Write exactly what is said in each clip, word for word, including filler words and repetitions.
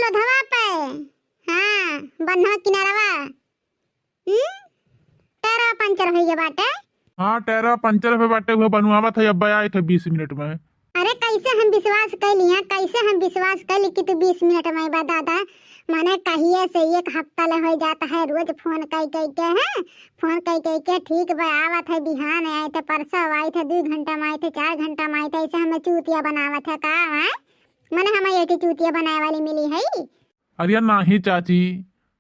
तो धवा पे, हाँ, बन्हवा किनारवा। हम्म? टायरवा पंचर होइ गए बाटे। हाँ, टायरवा पंचर होइ बाटे, उहे बनवावत है, अब आए थे बीस मिनट में। अरे, कैसे हम विश्वास कैली, हाँ, कैसे हम विश्वास कैली कि तू बीस मिनट में बा दादा? माने, कहिए से एक हफ्ता ले होइ जात है, रोज फोन कई कई के, हैं, फोन कई कई के, ठीक बा, आवत है, बिहान आए थे, परसों आए थे, दो घंटा में आए थे, चार घंटा में आए थे, ऐसे हमें चूतिया बनावत है का, हैं? माने, हमें ये चूतिया बनाए वाली मिली है? अरे नाही चाची,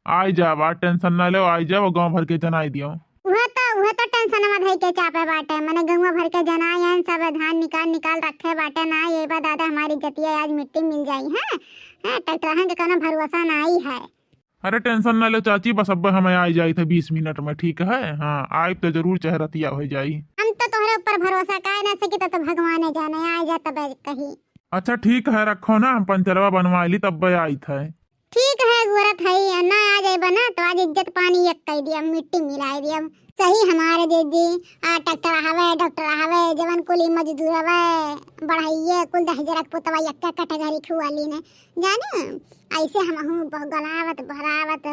आई जाब, आ tension ना लेव, आई जाब, गाँव भर के जनाई दियो। उहे तो, उहे तो tension में धई के चापे बाटे, मने गौवा भर के जनाई आइन, सब धान निकाल निकाल रखे बाटे ना, ये बा दादा हमारी जतिया आज मिट्टी मिल जाई है, हैं, ट्रैक्टरहन के कोनो भरोसा नाई है। अरे tension ना लेव चाची, बस अब हमें आई जाई थे बीस मिनट में, ठीक है? हाँ, आइब तो जरूर, चाहे रतिया होइ जाई। हम तो तोहरे ऊपर भरोसा काहे ना सकी, तो, तो भगवाने जाने, आ जा तब कही। अच्छा ठीक है, रखो ना, हम पंचरवा बनवा ली, तब आई थे। ठीक है, गोरत है, ना आ जाइबा ना, तो आज इज्जत पानी एक कई दिया, मिट्टी मिलाई दिया। सही हमारे जीजी, आ ट्रैक्टर हवे, डॉक्टर हवे, जवन कुली मजदूर हवे, बढ़ाइए, कुल दहिजरा के पुतवा एक category खुआली ने। जाने, ऐसे हमहूँ बहगलावत, बहरावत,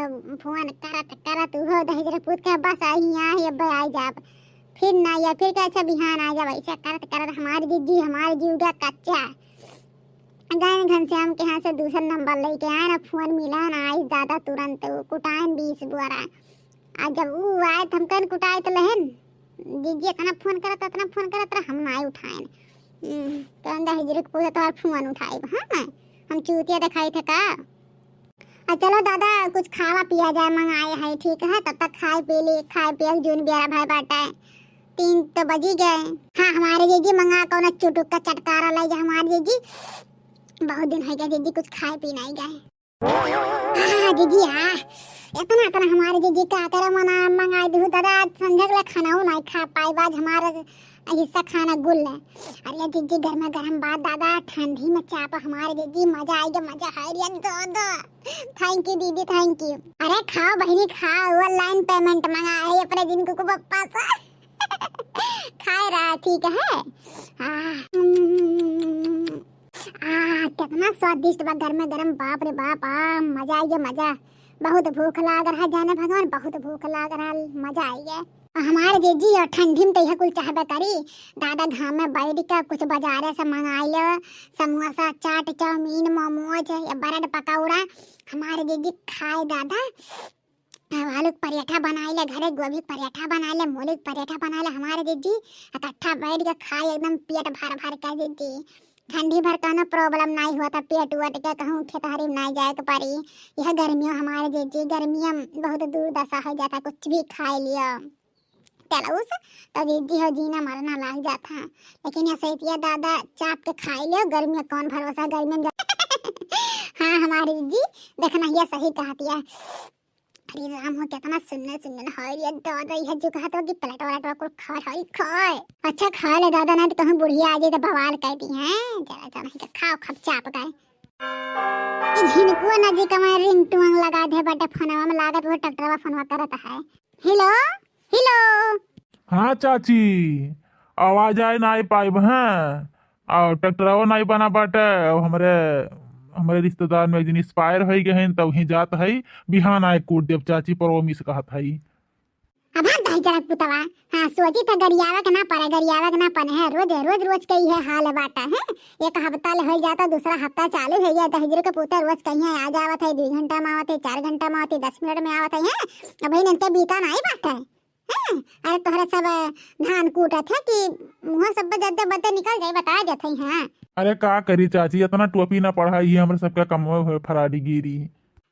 फोन करत, करत, उहो दहिजरा पूत के बस आई, यहाँ ही अब आई जाब। फिर ना या फिर कैसे बिहान आ जाब, ऐसे करत, करत हमारे जीजी, हमारे जीवगा कच्चा। गए घनश्याम के यहाँ से दूसर नंबर लेके आए ना, फोन मिला ना, आई दादा तुरंत उ कुटाइन बीस बोरा। आ जब उ आए तो हम कहन कुटाए तो लहन, जीजी इतना फोन करत, इतना फोन करत रहा, हम ना उठाएन। हम्म, कहन दहिजरा के पूत तोहार फोन उठाए, हाँ, हम चूतिया दिखाई थे का? आ चलो दादा, कुछ खावा पिया जाए, मंगाए है, ठीक है? तब तक खाए पी ली, खाए पियल जून बियारा भय बाटे। तीन तो बजी गए। हाँ, हमारे जीजी मंगा कौनो चुटुक का चटकारा लाई जा हमारे जीजी। बहुत दिन होइ गए जीजी, कुछ खाए पी नाई गए। हाँ, जीजी, हाँ। इतना, इतना हमारे जीजी का करे मना मंगाई दिहु दादा, आज संझा के लिए खाना नाई खा पाई, आज हमारा हिस्सा खाना गुल है। अरे जीजी, गरमा गरम बात दादा, ठंडी में चाप हमारे जीजी, मजा आइगा, मजा है रे दादा। Thank you दीदी, thank you। अरे खाओ बहिनी खाओ, online payment मंगाए है अपने जिनको को पप्पा से। खाए रहा, ठीक है। आ, हम्म, आ, कितना स्वादिष्ट बा, गरमा गरम, बाप रे बाप, आ, मजा आइगा, मजा। बहुत भूख लाग रहा, जाने भगवान, बहुत भूख लाग रहा, मजा आइगा। हमार जीजी और ठंडी में तो यह कुल चाहबे करी। दादा घाम में बैठ के कुछ बाजारे से मंगाई ले, समोसा, चाट, चाउमीन, मोमोज या ब्रेड पकौड़ा। हमार जीजी खाए दादा। अब आलू के पराठा बनाई ले घरे, गोभी के पराठा बनाई ले, मूली के पराठा बनाई ले हमार जीजी। आ तट्ठा बैठ के खाए एकदम पेट भर भर के जीजी। ठंडी भर कौनो problem नाई होता, पेट उट के कहूँ खेतहरी में नाई जाए के पड़ी। यह गर्मियों हमारे जीजी, गर्मियों में बहुत दुर्दशा हो जाता, कुछ भी खाए लियो। चलो उस तो जीजी हो जीना मरना लाग जाता है, लेकिन यह सैतिया दादा चाप के खाई ले, गर्मी में कौन भरोसा, गर्मी में हाँ हमारी जीजी, देखना यह सही कहती है। अरे राम हो, कितना सुंदर सुंदर है ये दादा, यह जो कहत हो कि प्लेट व्लेट कुल खा है, खाए। अच्छा खा ले दादा, ना तो कहूँ बुढ़िया आ जाए तो बवाल कर दी है। चला चला, इनके खाओ खप चाप गए। ये झिनकुआ ना जी कमाए रिंग टोंग लगा दे बटे फोनवा में, लागत वो ट्रैक्टरवा फोनवा करत है। हेलो, हेलो। हाँ चाची, आवाज आए ना आई पाइब हैं। और ट्रैक्टरवा नाई बना बाटे, और हमरे, हमरे रिश्तेदार में एक दिन expire होई गए हैं, तो वहीं जात है, बिहान आए कूट देब चाची, promise कहत है। अब हाँ दहिजरा के पुतवा, हाँ सोची था गरियावे के ना पड़े, गरियावे के ना पड़े है, रोज, रोज, रोज के इहे हाल बाटे है। एक हफ्ता ले होई जाता, दूसरा हफ्ता चालू है गया, दहिजरा के पुतवा रोज कहीं आ जावत है, दो घंटा में आवत है, चार घंटा में आवत है, दस मिनट में आवत है, हैं? अब इनके बीता नाई बाटे। हैं? अरे तोहरे सब धान कूटत है कि मुँह सब बदे बदे निकल जाई, बता देत है, हाँ। अरे का करी चाची, इतना टोपी ना पढ़ाई है, हमरे सबका कमवे हुए फराडीगिरी।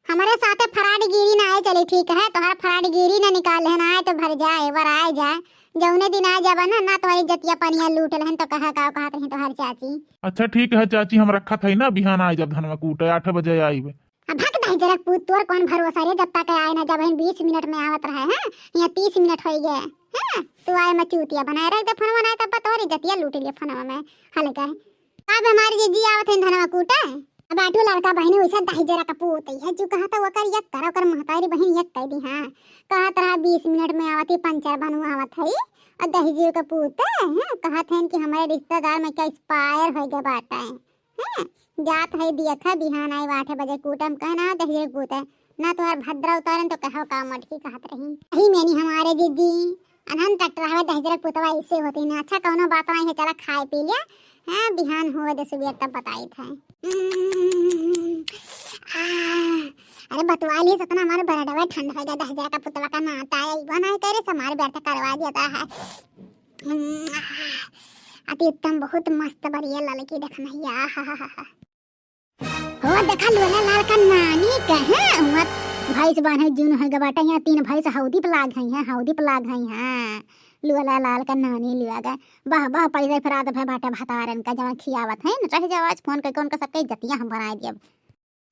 हमरे साथे फराडीगिरी ना आए चली, ठीक है, तोहर फराडीगिरी ना निकाल है ना, आए तो भर जाए, वर आए जाए, जौने दिन आ जाबा ना, ना तोहरी जतिया पनिया लूट लहन तो कहा का कहत रही तोहर चाची। अच्छा ठीक है चाची, हम रखत है ना, बिहान आ जाब धनवा कूटे, आठ बजे आइब। अब भक दहिजरा के पूत, तोर कौन भरोसा रे, जब तक आए ना, जब हम बीस मिनट में आवत रहे हैं, यहाँ तीस मिनट होई गए हैं, तू आए में चूतिया बनाए रख दे फोनवा, ना तब तोहरी जतिया लूट लिए फोनवा में, हल गए। अब हमारी जीजी आवत है धनवा कूटे, अब आठो लड़का बहिनी वैसे दहिजरा के पूत है, जो कहा था वकर एक कर, ओकर महतारी बहिन एक कह दी, हाँ, कहत रहा बीस मिनट में आवत ही पंचर बनवावत है, और दहिजरा के पूत है, कहत है कि हमारे रिश्तेदार में क्या expire हो गया बाटा है। हैं? जात है दियत है, बिहान आई आठ बजे कूटम, कहे ना दहिजरे कूटे, ना तोहर भद्रा उतारन तो कहो का मटकी कहत रही। यही मैंने हमारे जीजी, अनहन ट्रैक्टर हवे दहिजरे पुतवा ऐसे होती ना। अच्छा कौनो बात नहीं है, चला खाए पी लिया, हाँ बिहान हुए दे सुबह तब बताई थे। हम्म, आ, अरे बतवा लिए सतना हमारे बरडवा ठंड हो गया, दहिजरे का पुतवा का नाता है, वो नहीं करे से हमारे व्यर्थ करवा देता है। हम्म, आ, अति उत्तम, बहुत मस्त बढ़िया ललकी देखनैया, आहाहाहा। हो देखा लोला लाल का नानी कहे हुआ भैंस बान्हे जून है गबाटा, यहाँ तीन भैंस हौदी पे लाग है, हौदी पे लाग है, हाँ लोला लाल का नानी लिया गए। वाह वाह, पैसा फिरात भय बाटे भतारन का, जवन खियावत है न, रह जाओ आज फोन करके उनका सबके इज्जतियां हम बनाए दियब।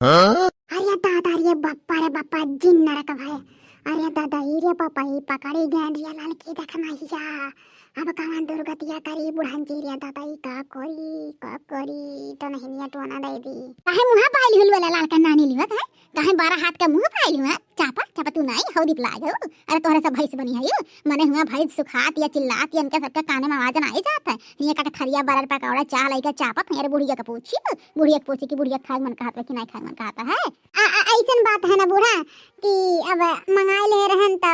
हाँ? अरे दादा रे बप्पा रे बप्पा, जिन नरक भय। अरे दादा ई रे बप्पा, ई पकड़ी गए रे ललकी देखनैया। अब कवन दुर्गतिया करी बुढ़न जी रे दादा, ई का करी, का करी, तो नहीं निया टोना दे दी। काहे मुँह पाइल हुल वाला लाल का नानी लिवा काहे? काहे बारह हाथ का मुँह पाइल हुआ? चापा, चापा तू नहीं, हौदी पे लाग हो। अरे तोहरे सब भैंस बनी है यू। मने हुआ भैंस सुखात या चिल्लात या इनका सबका काने में आवाज नहीं जात है। निया का थरिया बरर पकौड़ा चाह लइके चापत है। अरे बुढ़िया का पूछी, बुढ़िया के पूछी कि बुढ़िया खाए मन कहत बा कि नहीं खाए मन कहत है। आ, आ, ऐसन बात है ना बूढ़ा कि अब मंगाए ले रहन तो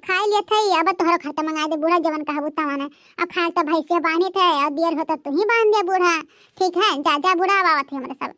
खाए लेत है, अब तोहरो खर्चा मंगाए दे बूढ़ा, जवन कहबू तवन। अब खाए तो भैंसिया बांधित है और दियर हो तो तू ही बांध दे बूढ़ा। ठीक है, जा, जा बूढ़ा, अब आवत है हमारे सब।